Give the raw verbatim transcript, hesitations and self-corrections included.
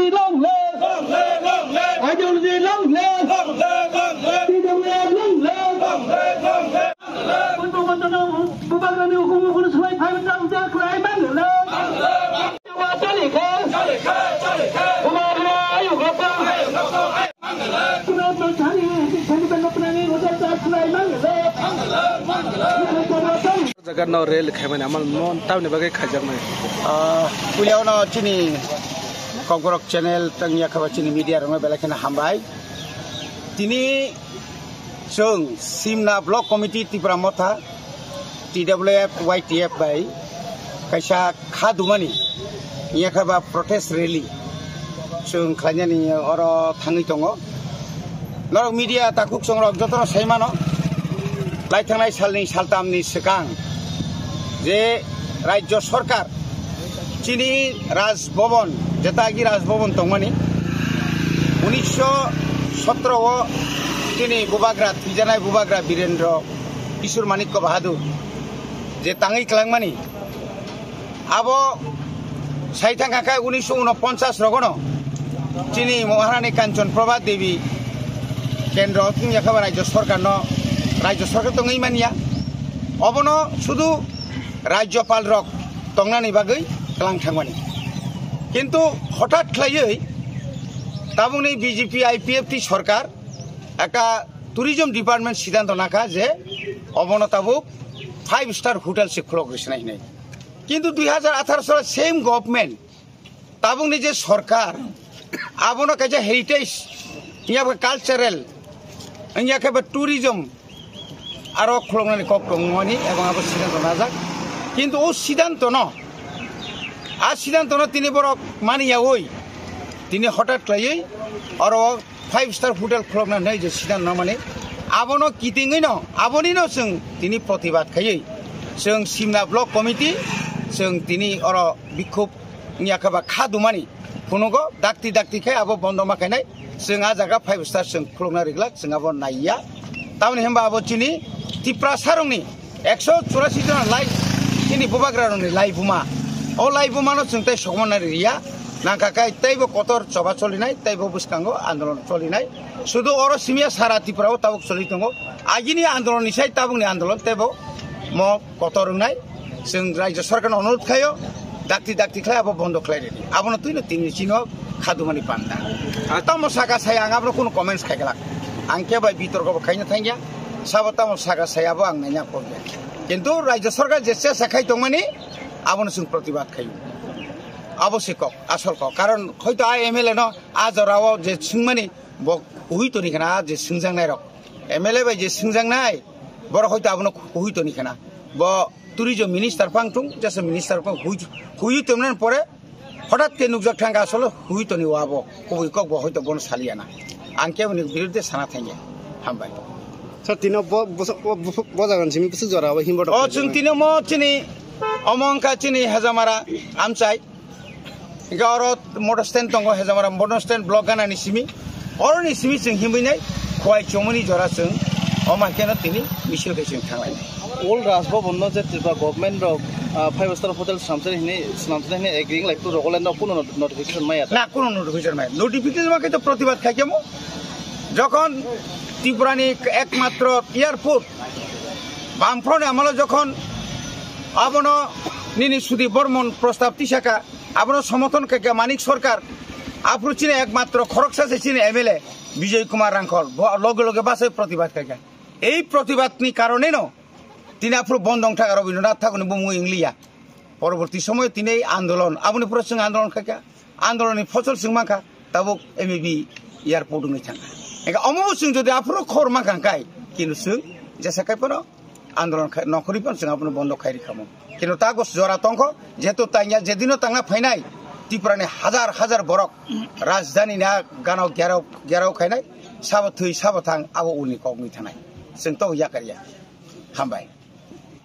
Ideology long live! Ideology long live! T W F long live! Bubagrani hukum hukum sulai phai tang jak lai mang le. Chali khe. Bubagrani ayuk rok. Jaga no rally khaimani amal mon tamni bagwi khaijaknai. Ah, puilao no chini Kokborok channel tang ya khaba chini media rokno belai kheno hambai. Tini chwng Simna Block Committee Tipra Motha T W F Y T F bai kaisa kha dumani ya khaba protest rally chwng khlainani oro thangwi tongo. Norok media takhuk chongrok jotono sai mano, lai thangnai salni saltamni swkang je Rajya Sarkar chini Raj Bhavan, jeta agi Raj Bhavan tongmani, unisho sotro o chini bubagra, thijanai bubagra Birendra Kishore Manikya Bahadur je tangwi kwlangmani, abo sai thangkha khe unisho unoponchas rogono chini Maharani Kanchan Prabha Devi kendro wngya khe ba Rajya Sarkarno, Rajya Sarkar tongwi manya. Obono sudu Rajyapal rok tongnani bagwi kwlang thangmani. Kintu hothat khlaiwi tabukni B J P I P F T sarkar ekta tourism department siddhanto nakha je obono tabuk five star hotel se khulok rwsinai hinwi. Kintu dui hajar atharo salo same government, tabukni je sarkar, abono kaisa heritage, wngya khe cultural, wngya khe ba tourism, aro khuloknani kok tongmani ebong abo siddhanto najak. Kintu o siddhantono, a siddhantono tini borok mani yaui, tini hothat khlaiwi oro five star hotel khulokna hinwi je siddhanto namani, abono kitingwino, abonino chwng tini protibad khaiwi chwng Simna Block Committee chwng tini oro bikhub wngya khe ba kha dumani phunugo dakti dakti khe abo bondo ma khainai. Chwng a jaga five star chwng khulokna riglak, chwng abo naiya. Tamoni hwnba abo chini Tiprasa rokni ekso churasi jona lai chini bubagra rokni lai buma. O lai bumano chwng tei sokmana riya. Nangkha khe teibo kotor choba cholinai, teibo bwskango andolon cholinai. Sudu oro simiya sara Tripura o tabuk choli tongo. Agini andolon ni sai tabukni andolon teibo mo kotor wngnai. Chwng Rajya Sarkarno onurodh khaio, dakti dakti khlai abo bondo khlai rwdi. Abono twino tini chino khadumani panda. Tamo saka sai ang abono kuno comments khai glak. Ang khe bai bitorko bo khaina thangya. Sabo tamo saka sai abo ang nanya kokya. Kintu Rajya Sarkar je chesa khai tongmani abono chwng protibad khaio. Abo se kok, asol kok. Karon hoito a M L A no a jorao je swngmani bo hui toni khna je swngjaknai rok. M L A bai je swngjaknai borok hoito abono hui toni khna. Bo tourism minister phang thung, jesa minister phang hui, hui tongmani pore hotat khe nukjak thangkha asolo hui toni o abo. Kubui kok bo hoito bono saliya na. Ang keboni biruddhe sana thangya. Hambai. Sir, tino bo, bo, bo, bo, bo jagan simi bwswk jora abo himbo. O chwng tino mo chini omo wngkha chini Hejamara amchai. Hingke oro motor stand tongo, Hejamara motor stand block gana ni simi. Oro ni simi chwng himwi nai, Khowai Chomoni jora chwng, omo hai kheno tini misil khe chwng thanglai nai. Old Raj Bhavan no je Tripura government rok, ah, five star hotel swnamsani hini, swnamsani hini agreeing lai phuru Rogoland no kuno not-, notification maya ta? Na, kuno notification maya. Notification ma khe to protibad khai khe mo. Jokhon Tripura ni ekmatro airport, Bamfront ni amolo jokhon abono nini Sudip Bormon prostab tisaka, abono somothon khaikha Manik Sarkar. Aphuru chini ekmatro khoroksa se chini M L A Bijoy Kumar Rangkhol. Bo loge loge bachai protibad khaikha. Ei protibad ni karoneno tini aphuru bondo wngthaka Rabindranath Thakur ni bumung wngliya. Poroborti somoyo tini ei andolon, aboni pore chwng andolon khaikha. Andolon ni phosol chwng mankha, tabuk M A B airport wngwi thangkha. Ega omo chwng jodi aphuru khor ma kang kai, kintu chwng jesa kai pono andolon khai, nokhorwi pono chwng abono bondo khai rikhamu. Kintu tago jora tongkho, jehetu tangya jedino tangna phainai, Tripura ni hajar hajar borok rajdhani na gana gerao gerao khainai, sabo thwi sabo thang abo uni kok ni thanai. Chwng to yakarya. Hambai.